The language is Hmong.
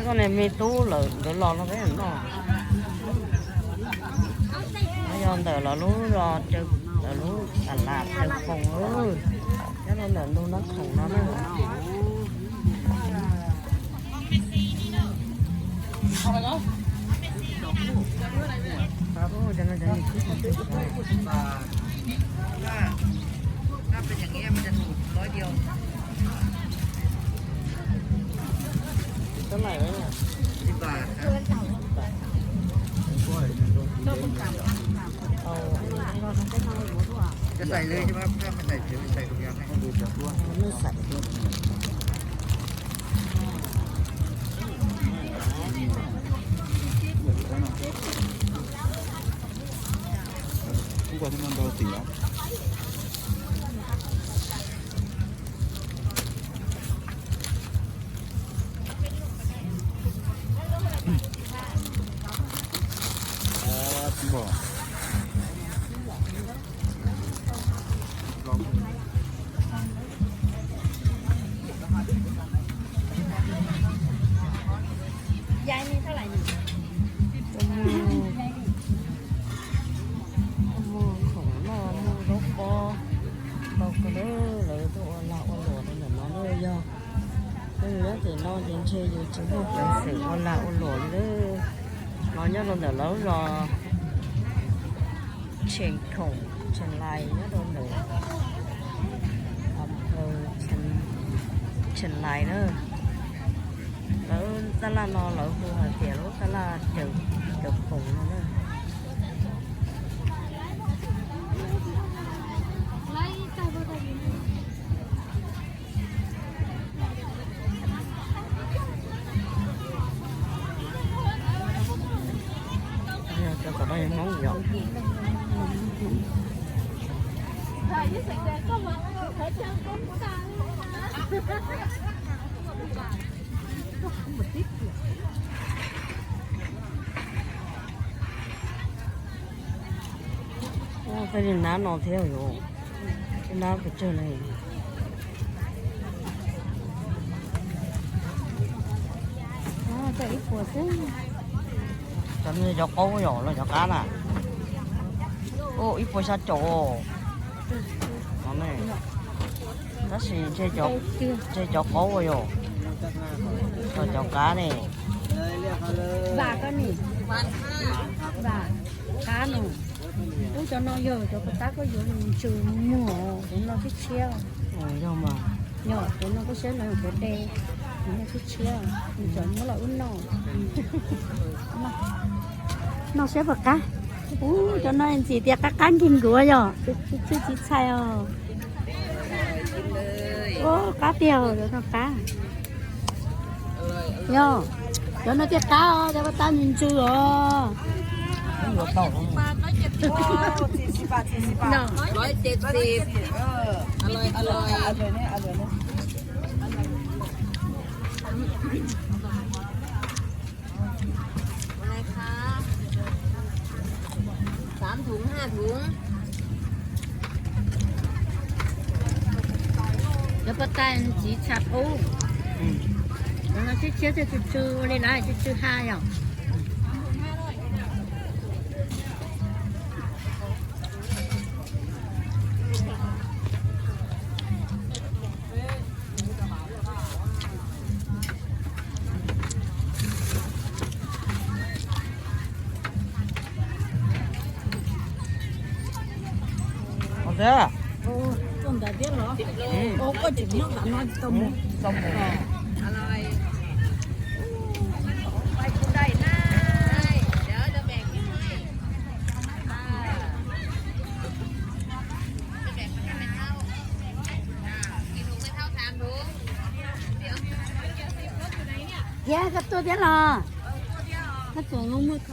Toj niag me tub lawm nkawd los no peb noj. No yog ntawm lawv lub, lawv lub tas las caw khoom, nyob rau ntawm ntug Nab Khoom no na. Muag khoom noj muag zaub pob ntau kawg li. Lawv tuaj ua lag ua luam rau ntawm no na yog. Peb nyob tim no ces ntshe yus tsis muaj peev xwm ua lag ua luam li. No nyob rau ntawm lawv zos Tsheej Khoom Tsheej Lais nyob rau ntawm Tsheej Lais na. Lawv taj laj no lawv hu hais tias lub taj laj caw khoom no na. Cov tom no yog Hmoob yom. Tej nab no thiab yom, tej nab pes tsawg ne. Cov no cov qaub yom los cov qab na? Ib puas xya caum. Tab sis ntshe cov qaub yom, cov qab ne. Qab no. Ub, cov no yog cov puas tab koj yuav mus ntsws muag, cov no tshiab tshiab. Yog mas. Yog cov no koj saib no cov de, cov no tshiab tshiab, cov muab los wb noj. Noj saib puas qab. Ub, cov no ntxim tias qab qab nkig nkuav yog tsis txhais os. Ub, qab tiag os, cov no qab. Yog, cov no thiaj qab os, cov puas tab ntsws ntsws os. Cov puas tab ntxim tshaj qub. Cov no tshiab tshiab thiaj tsw tsw ua li lawm, tsw tsw ha yom. Thiab koj tuaj thiab los? Koj tuaj mus.